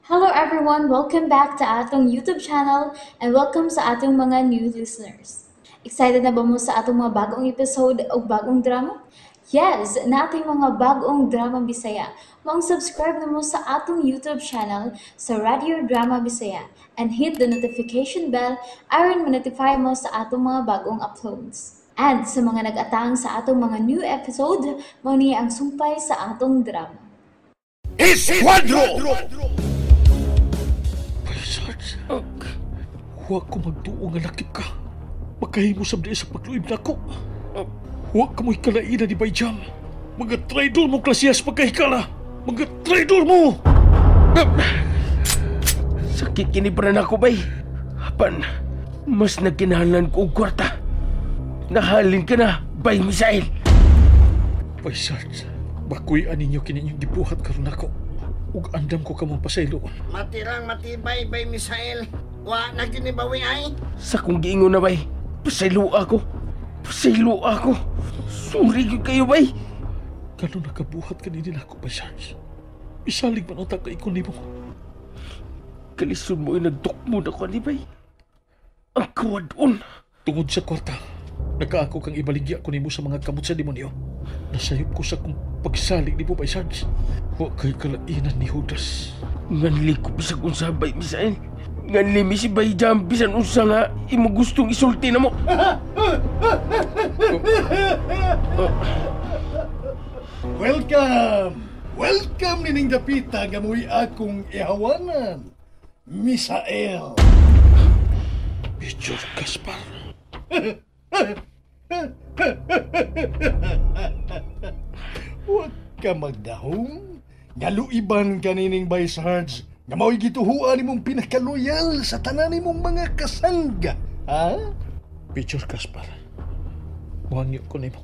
Hello everyone! Welcome back to atong YouTube channel and welcome sa atong mga new listeners. Excited na ba mo sa atong mga bagong episode o bagong drama? Yes! Nating mga bagong drama Bisaya. Maong subscribe na mo sa atong YouTube channel sa Radio Drama Bisaya and hit the notification bell aron ma-notify mo sa atong mga bagong uploads. And sa mga nag-atang sa atong mga new episode, mao ni ang sumpay sa atong drama. Esquadro! Sarge, huwag ko magtuo nga lakip ka. Makahimo sab di sa pagluib nako. Huwag ka mo'y kalainan ni Bayjam. Mga traidor mo klasiyas pagkahikala. Mga traidor mo! Sakit kinibran ako, bay. Apan, mas nagkinahanglan ko og kwarta. Nahalin ka na, Bay Misael. Bay Sarge, bakuy-an ninyo kini inyong gibuhat karon nako. Ug andam ko kamong pasayloon. Matirang matibay, Bay Misael. Wa na ginibawi ay. Sa kong giingon na, bay, pasaylo ako. Pasaylo ako. Suri gyud kayo, bay. Kano nakabuhat kanini nako, Bay Sarge? Isalig man ang taka ikon nimo. Kalisod mo ay nagdukmod ako ni bay. Ang kawadon. Tungod sa kwarta, nakaako kang ibaligya ko nimo sa mga kamot sa demonyo. Nasayop ko sa kong pagsalig ni Bay Sarge. Wa kay kalainan ni Judas. Nganli ko bisag unsa, Bay Misael. Nganli mi si Bay Jam bisan unsa nga imo gustong isulti na mo. Welcome! Welcome nining dapita nga mo'y akong ihawanan, Misael. Major Gaspar. Huwag ka magdahong. Ngaluiban ka nining Bay Sarge nga mao'y gituhuan nimong pinakaloyal sa tanan nimong mga kasangga. Ha? Major Gaspar, muhangyo ko nimo.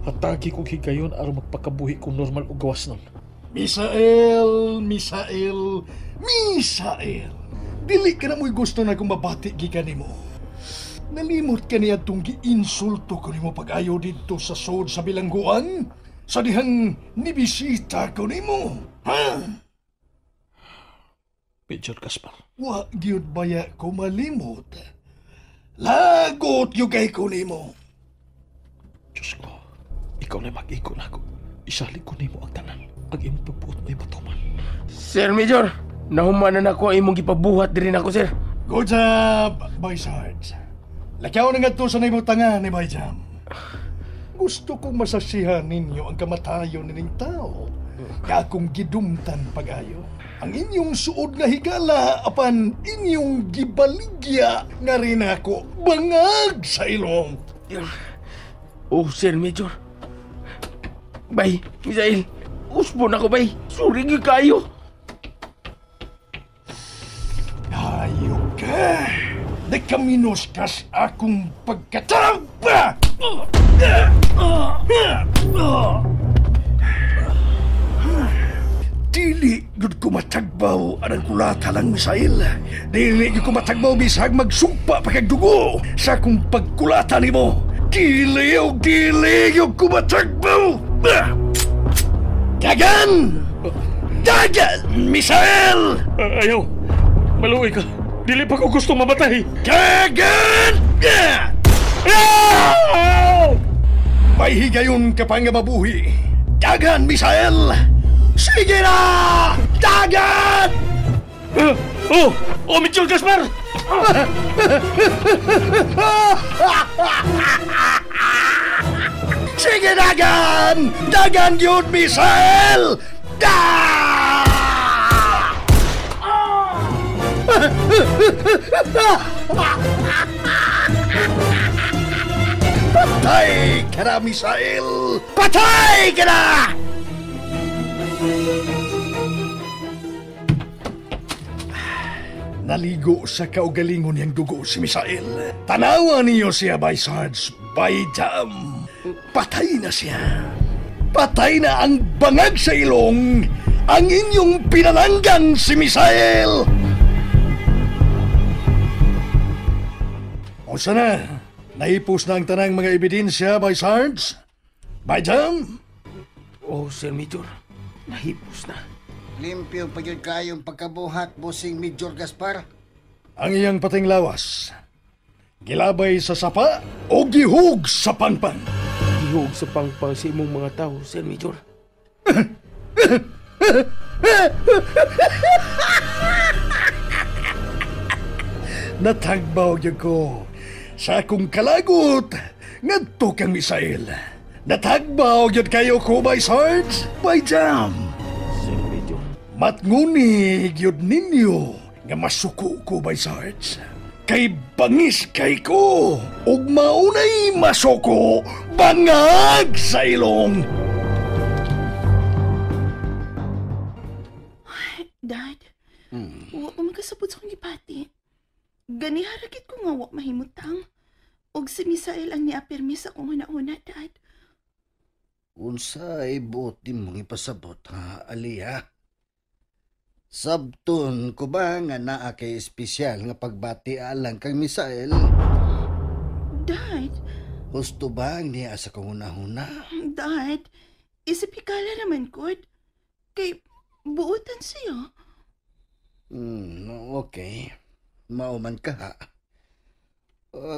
Hatagi kong higayon aron magpakabuhi kung normal o gawas nun. Misael, Misael, Misael. Dili ka na mo'y gusto na kung mabati gikan nimo. Nalimot ka niya itong giinsulto ko nimo pag-ayo dito sa sod sa bilangguan? Sa dihang nibisita ko nimo, ha? Major Gaspar. Wa gyud baya ko malimot. Lagot gyud kay ko nimo. Diyos ko, ikaw na mag-iko na ako. Isalig ko nimo ang tanan. Ang imong pagbuot mo'y matuman. Sir Major, nahumanan ako ang imong gipabuhat diri nako, sir. Good job, Boy Sarge. Lakaw na nga to sa nimo tanga ni Bay Jam. Gusto kong masaksihan ninyo ang kamatayon nining tao. Nga akong gidumtan pag-ayo. Ang inyong suod nga higala apan inyong gibaligya nga rin ako bangag sa ilong. Oh, Sir Major. Bay, Misael, usbo na ko, bay. Suri gyud kayo. Hayop ka. Nakaminos kas akong pagkataragpa! Dili gud ko matagbaw anang kulata lang, Misael. Dili gud ko matagbaw bisag magsumpa pa kag dugo sa akong pagkulata nimo. Dili og dili gud ko matagbaw. Dagan! Dagan, Misael! Ayaw! Maluoy ka. Dili pa ko gustong mamatay. Dagan! May higayon ka pa nga mabuhi. Dagan, Misael! Sige na! Dagan! Oh! Oh, Major Gaspar! Sige, dagan! Dagan yun, Misael! Da! Patay ka na, Misael! Patay ka na! Naligo sa kaugalingon niyang dugo si Misael. Tanawa niyo siya, Bay Sarge, Bay Jam. Patay na siya. Patay na ang bangag sa ilong, ang inyong pinalanggan si Misael! O sana, naipos na ang tanang mga ebidensya, Bay Sarge? Bay Jam? Oh, Sir Major, nahipos na. Limpyo pa gyud kayong pagkabuhat, Bossing Major Gaspar. Ang iyang pating lawas, gilabay sa sapa o gihug sa pangpang. Gihug sa pangpang sa imong mga tao, Sir Major. Natagbaw gyud ko sa akong kalagot ngadto kang Misael. Natagbaw gyud kayo ko, Bay Sarge, Bay Jam. Sir Major. Matnguni gyud ninyo nga masuko ko, Bay Sarge. Kay bangis kay ko ug maunay masuko bangag sa ilong. Dad, wa ko makasabot sa akong gipati. Ganiharakit ko nga wa mahimutang. Og si Misael ang niapirmi sa akong una-una, Dad. Unsay buot nimong ipasabot, ha, Aliyah? Sabton ko ba nga naa kay espesyal nga pagbati alang kang Misael? Dad. Husto ba ang niya sa kong una-una? Dad, isipikala naman ko. Kay buotan siya. Okay. Mauman ka, ha.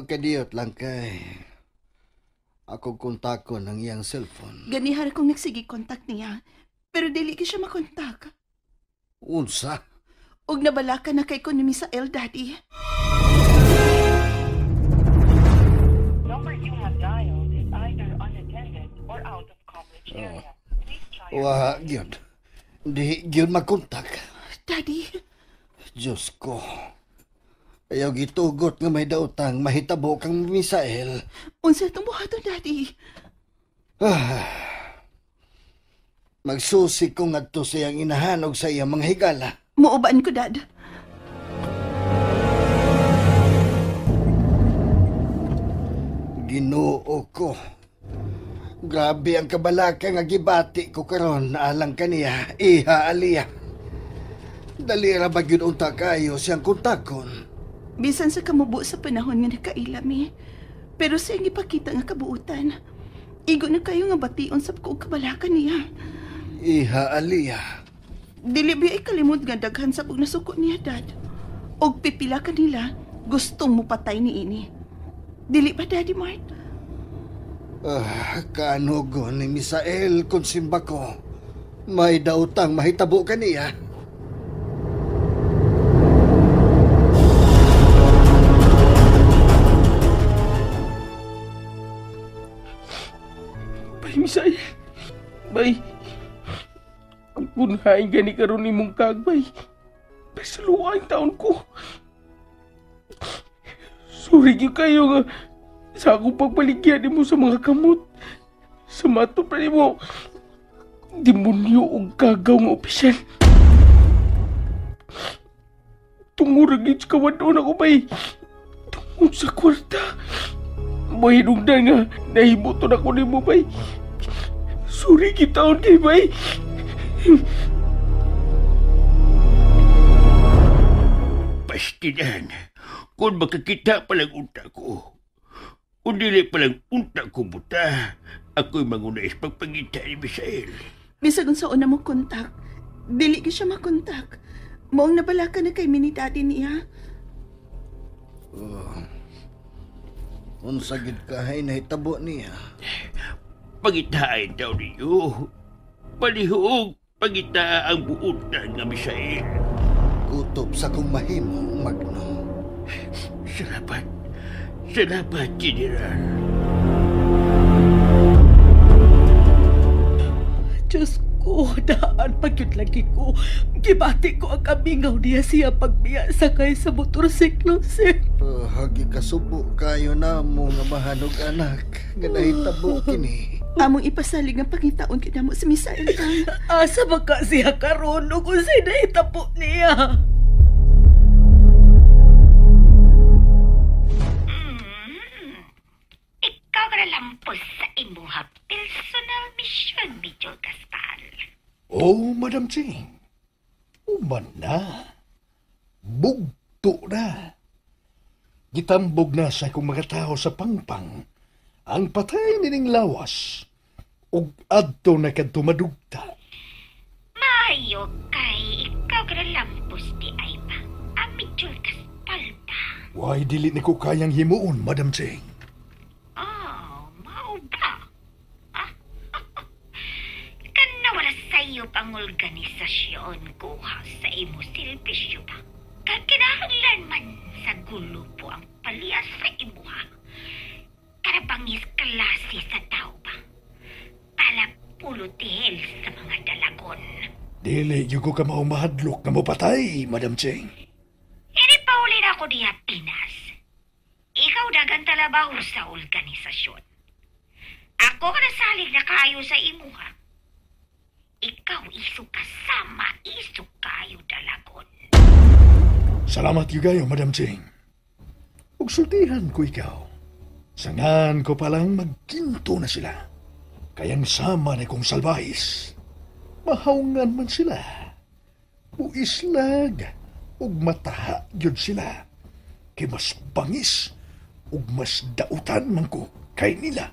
Kadiyot lang kay ako kontakon ang iyang cellphone. Ganihar kong nagsige kontak niya, pero dili ki siya makontak. Unsa? Og nabalaka na kay ko ni Misael, Daddy. Number you have dialed is either unattended or out of coverage area. Please try. Wa gyud. Di gyud makontak. Daddy. Diyos ko. Ayaw gitugot nga may daotang mahitabo kang Misael. Unsa itong buhaton, Daddy? Magsusi ko ngadto sa iyang inahan og sa iyang mga higala. Muubaan ko, Dad. Ginoo ko. Grabe ang kabalaka nga gibati ko karon alang kaniya, iha Aliyah. Dali ra ba gyud unta kayo siyang kontakon? Bisan sa kamubo sa panahon nga nakaila mi, pero siyang ipakita nga kabuutan. Igo na kayo nga bation sa og kabalaka niya. Iha Aliyah. Dili ba ikalimot nga daghan sa pag nasuko niya, Dad? Og pipila ka nila, gustong mupatay ni ini. Dili ba, Daddy Mart? Kaanugo ni Misael kung simba ko. May daotang mahitabo ka niya. Bay, Misael. Bay. Punhain gani karon nimong kagbay. Bay, sa luwa ang taon ko. Sorry gyud kayo nga sa akong pagbaligya nimo sa mga kamot. Sa matod pa nimo, demonyo og kagaw nga opisyal. Tungod gyud sa kawadon ako, bay. Tungod sa kwarta. Mahinungdan nga nahimuton ako nimo, bay. Sorry gyud taon kay, bay. Pastilan, kung makakita palang unta ko, kung dili palang unta ko buta, ako'y mangunais pagpangita ni Misael. Bisag unsa una mo kontak, dili ki siya makontak. Maong nabalaka na kay mini daddy niya. Unsa gid kahay nahitabo niya? Pangitain daw niyo. Palihog, pangita ang buutan nga Misael. Kutob sa kong mahimo, Magno. Salamat. Salamat, General. Diyos ko, daan pagyud lagi ko. Gibati ko ang kamingaw niya siya pagbiya sakay sa motorsiklo, sir. Hagi kasubo kayo na mo nga mahanog anak nga nahitabo kini. Among ipasalig ang pangitaon kinamo si Misael. Asa ba ka siya karon o kung sa'y nahitabo niya? Ikaw na lampos sa imuha personal mission, Major Gaspar. Oh, Madam Ching. Uman na. Bugto na. Gitambog na sa akong mga tao sa pangpang ang patay nining lawas ug adto na kadto madugta. Mayo kaayo kay ikaw kinalampos di ay pa. Amidjol Kaspal pa. Why dili ni ko kayang himuon, Madam Cheng? Oh, mao ba? Ah, kana wala sa iyo pang organisasyon kuha sa imo silbisyo ba? Kakinahanglan man sa gulo po ang paliyas sa imuha. Karabangis klase sa tao ba? Palapulutihel sa mga dalagon. Dili, yung ko ka maumahadlok na mopatay, Madam Cheng. Ini paulin ako diha Pinas. Ikaw dagan talabaho sa organisasyon. Ako ka nasalig na kayo sa imuha. Ikaw iso kasama, iso kayo dalagon. Salamat yu kayo, Madam Cheng. Ug sultihan ko ikaw. Sangan ko palang magkinto na sila. Kayang sama na kong salbahis. Mahaungan man sila. Buislag ug mataha gyud sila. Kay mas bangis ug mas dautan man ko kay nila.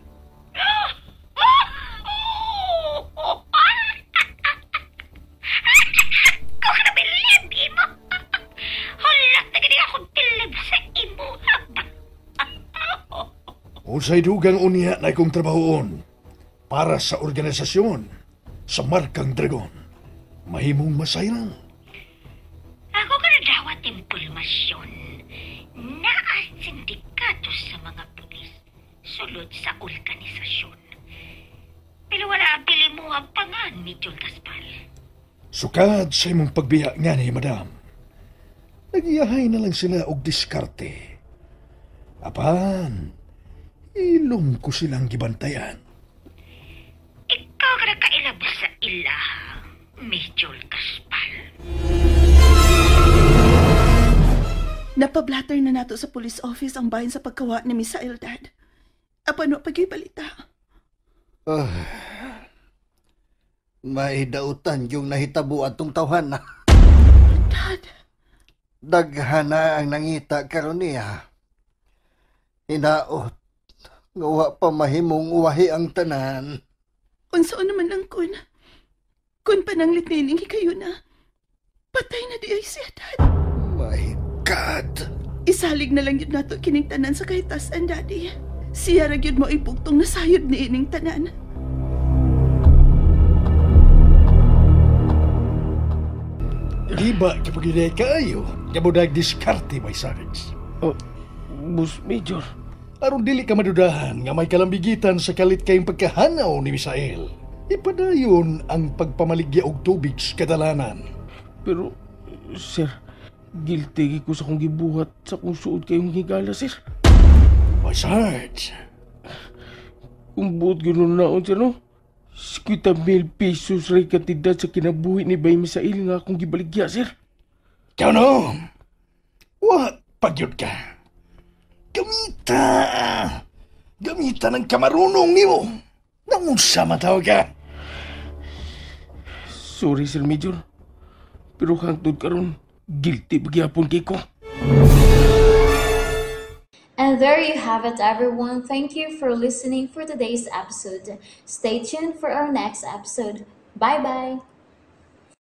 Ko ka nabilib imo. Hulat na gani akong tilib sa imo. Unsay dugang unya na akong trabahoon para sa organisasyon sa Markang Dragon. Mahimong masayran. Ako ka nadawat impormasyon naa sindikato sa mga pulis sulod sa organisasyon. Pero wala ang pili mo ang pangan ni John Gaspal. Sukad sa imong pagbiya nga ni Madam. Nagiyahay na lang sila og diskarte. Apan, ilong ko silang gibantayan. Ikaw ka nakailab sa ila, Major Gaspal. Napablatter na nato sa police office ang bahin sa pagkawa ni Misael, Dad. Apan wa pagay balita. May dautan yung nahitabo atong tawhan na. Dad, Daghan na ang nangita karon niya. Hinaot nga wa pa mahimong uwahi ang tanan. Unsaon naman ang kun? Kun pananglit nining kayo na. Patay na di ay siya, Dad. My God! Isalig na lang yun nato kining tanan sa kahitasan, Daddy. Siya ra gyud mo ipugtong nasayod ni ining tanan. Di ba kapag hindi kayo, kabudag diskarte, my sarge. Oh, Boss Major. Aron dili ka madudahan nga may kalambigitan sa kalit kayong pagkahanaw ni Misael. Ipadayon ang pagpamaligya og tubig sa kadalanan. Pero, sir, guilty ko sa akong gibuhat sa akong suod kayong higala, sir. My sarge. Kung buot gano'n naon, sir, no? 50,000 pesos ray kantidad sa kinabuhi ni Bay Misael nga akong gibaligya, sir. Ikaw no? Wa pagyud ka. Gamita! Gamita ng kamarunong nimo. Naunsa man tawag ka? Sorry, Sir Major. Pero hangtod karon, guilty pagyapon kay ko. And there you have it, everyone. Thank you for listening for today's episode. Stay tuned for our next episode. Bye-bye!